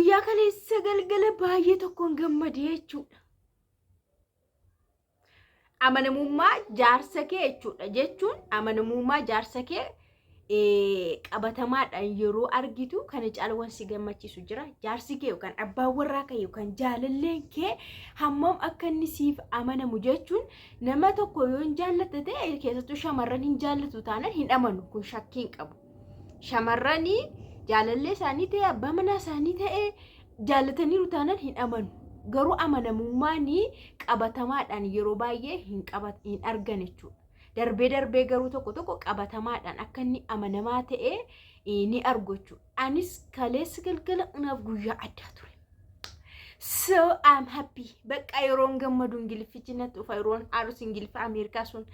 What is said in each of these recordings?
Guyyaa kaleessa galgala baay'ee tokkoon gammade jechuudha. Amanamummaa jaarsa kee jechuudha jechuun amanamummaa jaarsa kee qabatamaadhaan yeroo argitu kana caala waan si gammachiisu jira. Jaarsi kee yookaan abbaan warraa kee yookaan jaalalleen kee hammam akka inni siif amanamu jechuun nama tokko yoo hin jaallatte ta'e keessattuu shamarran hin jaallatu taanaan hin amanu kun shakkii hin qabu. Shamarranii jaalallee isaanii ta'e abbaa manaa isaanii ta'e jaallataniiru taanaan hin amanu. Garuu amanamummaan qabatamaadhaan yeroo baay'ee hin hin argan jechuudha. Darbee darbee garuu tokko tokko qabatamaadhaan akka inni amanamaa ta'e ni argu jechuudha. Anis kaleessa galgala anaaf guyyaa addaa ture. So I'm happy. Bakka yeroon gammadu Ingiliffichi natti dhufa yeroon aarus Ingiliffa Ameerikaa sun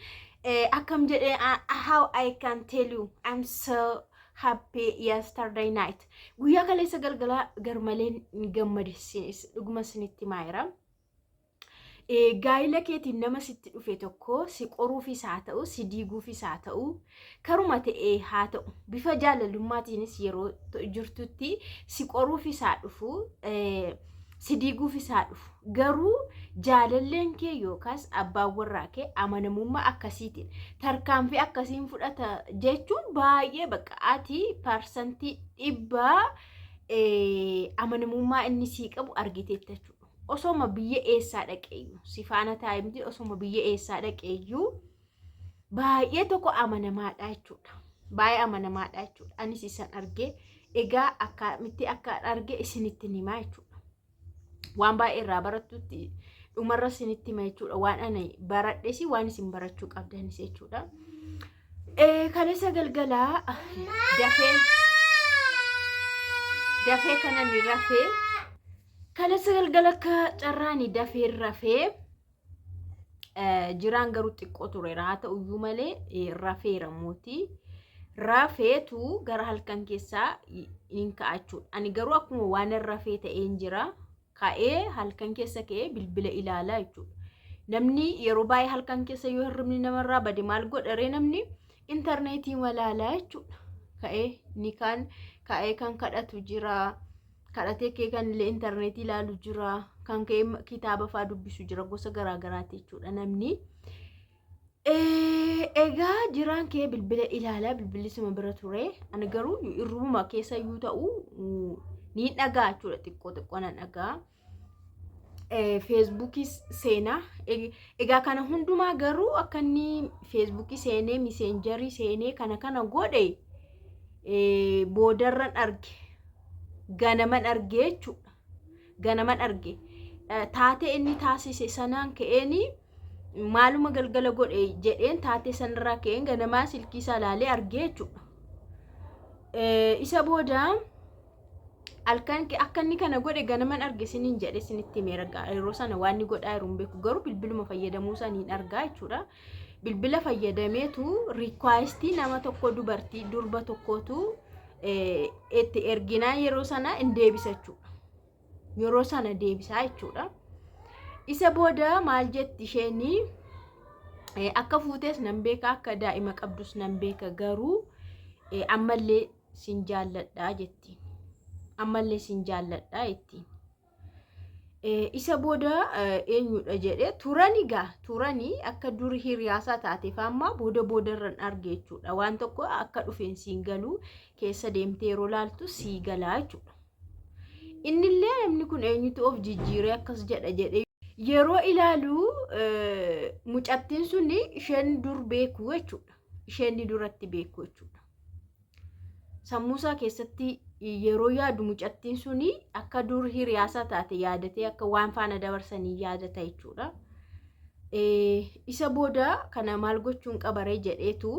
akkam jedhee how I can tell you I'm so happy yesterday night. Guyyaa kaleessa galgala garmaleen gammade dhuguma isinitti maayira. Gaa'ila keetiin nama sitti dhufe tokko si qoruufis haa ta'u, si diiguufis haa ta'u, karuma ta'ee haa ta'u, bifa jaalalummaatiinis yeroo jirtutti si qoruufis haa dhufu, si diiguufis haa dhufu. Garuu jaalalleen kee yookaas abbaan warraa kee amanamummaa akkasiitiin tarkaanfii akkasiin fudhata jechuun baay'ee bakka ati 100% amanamummaa inni sii qabu argiteetta jechuudha. Osoma biyya eessaa dhaqeeyyuu si faana taa'e miti osoma biyya eessaa dhaqeeyyuu baay'ee tokko amanamaadha jechuudha. Baay'ee amanamaadha jechuudha. Anis isan argee egaa akkamitti akka arge isinitti himaa jechuudha. Waan baay'ee irraa barattutti dhumarra isinitti hima jechuudha. Waan ani baradhes waan isin barachuu qabdanis jechuudha. Kaleessa galgalaa dafee dafee kanan rafee kaleessa galgala akka carraani dafee rafee jiraan garuu xiqqoo tureera haa ta'uyyuu malee rafeera mootii rafeetu gara halkan keessaa hin ka'a jechuudha. Ani garuu akkuma waan rafee ta'een jira ka'ee halkan keessa ka'ee bilbila ilaalaa jechuudha. Namni yeroo baay'ee halkan keessa yoo hirribni namarraa bade maal godha ree namni intarneetii malaalaa jechuudha. Ka'ee ni kaan ka'ee kan kadhatu jira. Kadhatee kee kan illee intarneetii ilaalu jira. Kan ka'ee kitaaba fa'aa dubbisu jira gosa garaa garaati jechuudha namni. Egaa jiraan kee bilbila ilaalaa bilbilli suma bira ture. Ani garuu irruma keessa iyyuu ta'u ni dhagaa jechuudha xiqqoo xiqqoo nan dhagaa. Feesbuukii seenaa. Egaa kana hundumaa garuu akka inni feesbuukii seenee miseenjarii seenee kana kana godhe boodarran arge. Ganaman arge jechuudha. Ganaman arge. Taatee inni taasise sanaan ka'eeni maaluma galgala godhe jedheen taatee sanarraa ka'een ganamaa silkii isaa ilaalee argee jechuudha. Isa booda halkan akka inni kana godhe ganaman arge siniin jedhe sinitti himeera yeroo sana waan inni godhaa jiru hin beeku garuu bilbiluma fayyadamuu isaa niin argaa jechuudha. Bilbila fayyadameetu riikwaayistii nama tokko dubartii durba tokkootu itti erginaa yeroo sana hin deebisa jechuudha. Yeroo sana deebisaa jechuudha. Isa booda maal jetti isheen akka fuutees nan beeka akka daa'ima qabdus nan beeka garuu ammallee sin jaalladha jetti. Ammallee sin jaalladha jettiin. Isa booda eenyudha jedhee turani gaa turani akka duri hiriyaasaa taateef amma booda boodarran arge jechuudha. Waan tokko akka dhufeen siin galu keessa deemtee yeroo laaltu sii galaa jechuudha. Innillee namni kun eenyutu of jijjiiree akkas jedha jedhee yeroo ilaalu mucattiin sun isheen dur beeku jechuudha. Isheen duratti beeku jechuudha. Sammuu isaa keessatti yeroo yaadu mucattiin sun akka dur hiriyaasaa taate yaadatee akka waan faana dabarsanii yaadata jechuudha. Isa booda kana maal gochuun qabaree jedheetu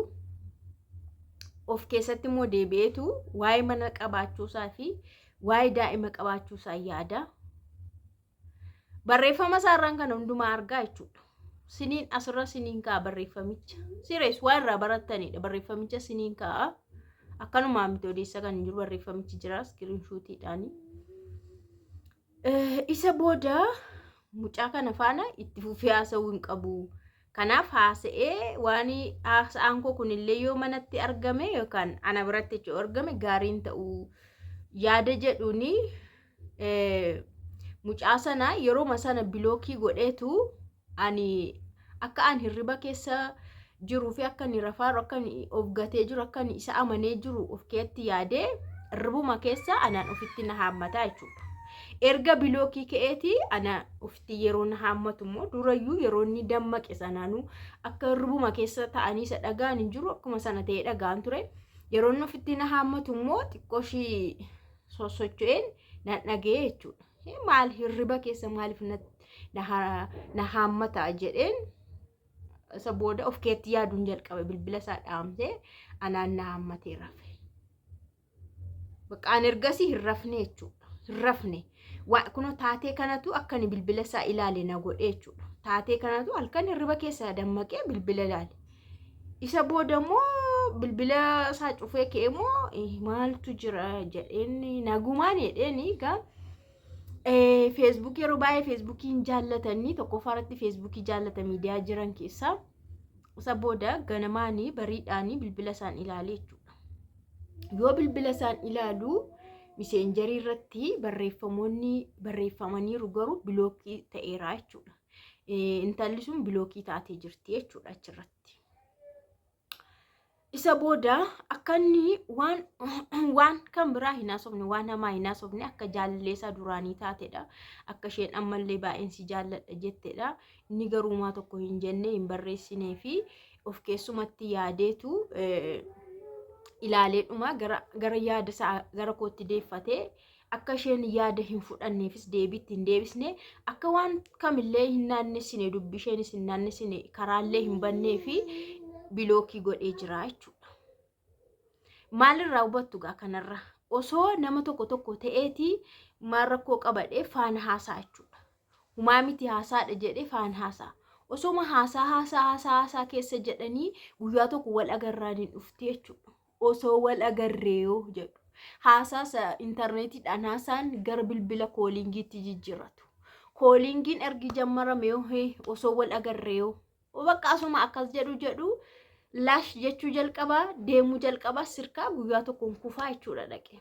of keessatti immoo deebi'eetu waa'ee mana qabaachuusaa fi waa'ee daa'ima qabaachuusaa yaada. Barreeffama isaarraan kana hundumaa argaa jechuudha. Siniin asirra siniin kaa'a barreeffamicha. Sirees waan irraa barattanidha. Barreeffamicha siniin kaa'a. Akkanumaan miti odeessa kan jiru barreeffamichi jira iskiriinshuutiidhaani. Isa booda mucaa kana faana itti fufee haasa'uu hin qabu. Kanaaf haasa'ee waan haasa'aan koo kunillee yoo manatti argame yookaan ana biratti jechuun argame gaariin ta'uu yaada jedhuuni Mucaa sana yerooma sana block godheetu, ani akka an hirriba keessa jiruu fi akka inni rafaaru, akka inni of gatee jiru, akka inni isa amanee jiru of keetti yaadee hirribuma keessa anaan ofitti na haammataa jechuudha. Erga block ka'eeti ana ofitti yeroo na haammatu immoo, durayyuu yeroo inni dammaqe sanaanuu akka hirribuma keessa ta'anii isa dhagaan hin jiru, akkuma sana ta'ee dhagaan ture. Yeroo inni ofitti na haammatu immoo xiqqoo ishii sossocho'een nan dhaga'e jechuudha. Maal hirriba keessa maaliif na haammata jedheen, isa booda of keetti yaaduun jalqabe. Bilbila isaa dhaamsee anaan na haammatee rafe. Bakka an ergasii hin rafne jechuudha. Hin rafne. Kunoo taatee kanatu akka inni bilbila isaa ilaale na godhe jechuudha. Taatee kanatu halkan hirriba keessaa dammaqee bilbila ilaale. Isa booda immoo bilbila isaa cufee ka'ee immoo maaltu jira jedheen, nagumaan jedheen. Egaa Feesbuukii yeroo baay'ee Feesbuukiin jaallatanii, tokkoffaa irratti Feesbuukii jaallata miidiyaa jiran keessaa. Isa booda ganamaanii bariidhaanii bilbila isaan ilaale jechuudha. Yoo bilbila isaan ilaalu Messenger irratti barreeffamoonni barreeffamaniiru, garuu block ta'eera jechuudha. Intalli sun block taatee jirti jechuudha achirratti. Isa booda akka inni waan kan biraa hin haasofne, waan hamaa hin haasofne, akka jaalalleessaa duraanii taatedha. Akka isheen ammallee baay'een si jaalladha jettedha. Inni garuu maa tokko hin jenne, hin barreessinee fi of keessumatti yaadeetu ilaaleedhuma gara yaada isaa gara kootti deeffatee, akka isheen yaada hin fudhanneefis deebiitti hin deebisne, akka waan kamillee hin naannessine, dubbii isheenis hin naannessine, karaallee hin bannee fi block godhee jira jechuudha. Maalirraa hubattu gaa kanarra? Osoo nama tokko tokko ta'eetii maal rakkoo qabadhee faana haasaa jechuudha. Humaa miti, haasaadha jedhee faana haasaa. Osoma haasaa haasaa haasaa haasaa keessa jedhanii guyyaa tokko wal agarraan hin dhufti jechuudha. Osoo wal agarreeyoo jedhu. Haasaa intarneetiidhaan haasaan gara bilbila callingiitti jijjiirratu. Callingiin ergi jammarame osoo wal agarreeyoo. Bakka asuma akkas jedhu jedhu laash jechuu jalqabaa, deemuu jalqabaa, sirkaa guyyaa tokkoon kufaa jechuudha dhaqe.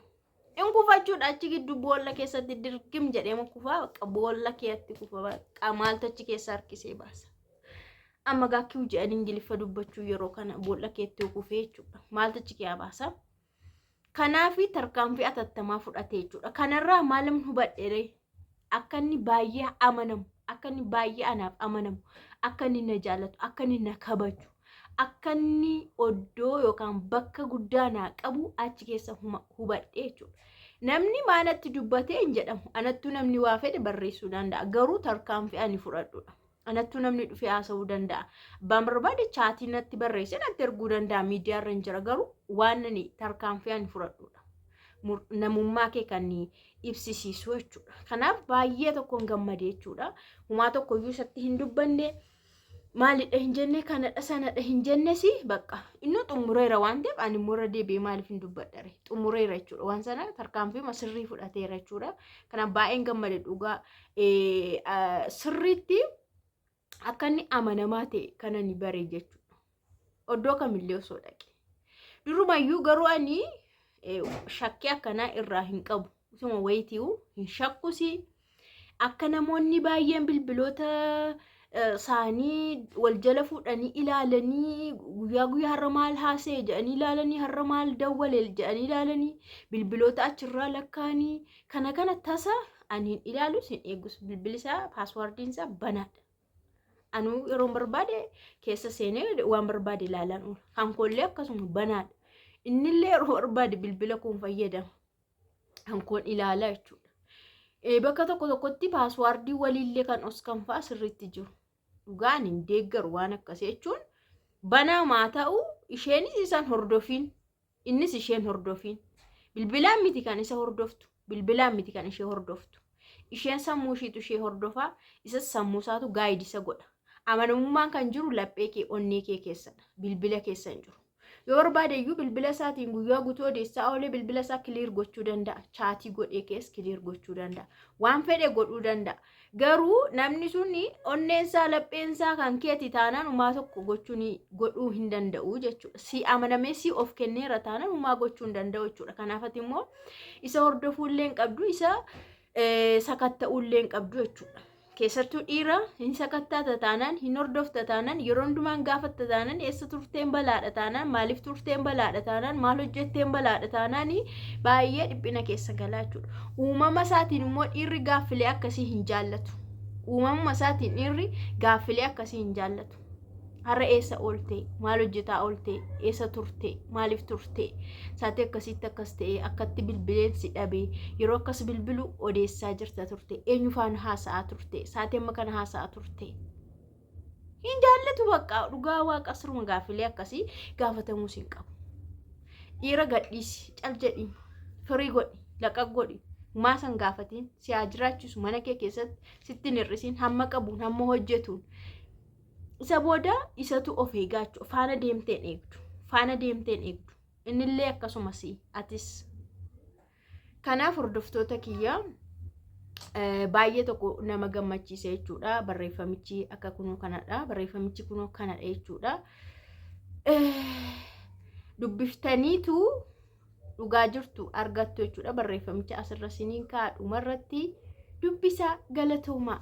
In kufa jechuudha, achi gidduu boolla keessatti dirgim jedhee kufaa, bakka boolla keetti kufa, bakka maaltu achi keessa harkisee baasa. Amma gaakkiu jedhan Ingiliffa dubbachuu yeroo kana boolla keetti kufee jechuudha. Maaltu achi keessaa baasa? Kanaafi tarkaanfii atattamaa fudhate jechuudha. Kanarraa maalim hubadhe? Akka inni baay'ee amanamu, akka inni baay'ee anaaf amanamu, akka inni na jaallatu, akka inni na kabaju, akka inni oddoo yookaan bakka guddaa naa qabu achi keessa hubadhe jechuudha. Namni maalatti dubbatee hin jedhamu. Anattuu namni waa fedhe barreessuu danda'a. Garuu tarkaanfii ani fudhadhudha. Anattuu namni dhufee haasa'uu danda'a. Abbaan barbaade chat natti barreessee natti erguu danda'a. Miidiyaa irra hin jira, garuu waan ani tarkaanfii ani fudhadhudha. Namummaa kee kan ibsisiisu jechuudha. Kanaaf baay'ee tokkoon gammade jechuudha. Humaa tokkoyyuu isatti hin dubbanne, maalidha hin jenne, kanadha sanadha hin jennes, bakka inni xumureera waan ta'eef ani immoo irra deebi'ee maaliif hin dubbadhare? Xumureera jechuudha. Waan sana tarkaanfii sirrii fudhateera jechuudha. Kanaaf baay'een gammade dhugaa, sirriitti akka inni amanamaa ta'e kana ni bare jechuudha. Oddoo kamillee osoo dhaqe. Durumayyuu garuu ani shakkii akkanaa irraa hin qabu. Osuma wayitii'u hin shakkusi. Akka namoonni baay'een bilbiloota isaanii wal jala fuudhanii ilaalanii, guyyaa guyyaa har'a maal haasa'e jedhanii ilaalanii, har'a maal dawwale jedhanii ilaalanii, bilbiloota achirraa lakkaanii kana tasa ani hin ilaalus, hin eegus. Bilbilli isaa passwordiin isaa banaadha. Anuu yeroo barbaade keessa seenee waan barbaade ilaalaan oola. Kan koollee akkasuma banaadha. Innillee yeroo barbaade bilbila koon fayyadama. Kan koon ilaala jechuudha. Bakka tokko tokkotti password waliillee kan os kan fa'a sirriitti jiru. Dhugaan hin deeggaru waan akkasii jechuun, banaa maa ta'u, isheenis isaan hordofiin, innis isheen hordofiin. Bilbilaan miti kan isa hordoftu, bilbilaan miti kan ishee hordoftu. Isheen sammuu ishiitu ishee hordofaa, isas sammuu isaatu guide isa godha. Amanamummaan kan jiru laphee kee, onnee kee keessadha. Bilbila keessa hin jiru. Yoo barbaade iyyuu bilbila isaatiin guyyaa guutuu odeessaa oolee bilbila isaa clear gochuu danda'a. Chat godhee keessa clear gochuu danda'a. Waan fedhe godhuu danda'a. Garuu namni suni onneensaa, lapheensaa kan keeti taanaan humaa tokko gochuu godhuu hin danda'u jechuudha. Si amanamee si of kenneera taanaan humaa gochuu hin danda'u jechuudha. Kanaaf ati immoo isa hordofuu illee hin qabdu, isa Sakatta'uullee hin qabdu jechuudha. Keessattuu dhiira hin sakattaata taanaan, hin hordofta taanaan, yeroo hundumaan gaafatta taanaan, eessa turteen balaadha taanaan, maaliif turteen balaadha taanaan, maal hojjetteen balaadha taanaan, baay'ee dhiphina keessa galaa jechuudha. Uumama isaatiin immoo dhiirri gaaffilee akkasii hin jaallatu. Uumamuma isaatiin dhiirri gaaffilee akkasii hin jaallatu. Har'a eessa oolte? Maal hojjetaa oolte? Eessa turte? Maaliif turte? Saatii akkasitti akkas ta'e, akkatti bilbileen si dhabe, yeroo akkas bilbilu odeessaa jirta turte, eenyu faana haasa'aa turte, saatii amma kana haasa'aa turte. Hin jaallatu bakka dhugaa waaqa siruma gaaffilee akkasii gaafatamuus hin qabu. Dhiira gadhiisi, cal jedhi, firii godhi, laqaq godhi. Humaa san gaafatiin si haa jiraachisu mana kee keessatti, sitti hin hir'isiin, hamma qabuun hamma hojjetuun. Isa booda isatu of eegaa jechuudha. Faana deemteen eegdu. Faana deemteen eegdu. Innillee akkasumas atis. Kanaaf hordoftoota kiyya, baay'ee tokko nama gammachiise jechuudha. Barreeffamichi akka kunoo kanadha. Barreeffamichi kunoo kanadha jechuudha. Dubbiftaniitu dhugaa jirtu argattu jechuudha. Barreeffamicha asirra siniin kaa'aa, dhumarratti dubbisaa. Galatoomaa.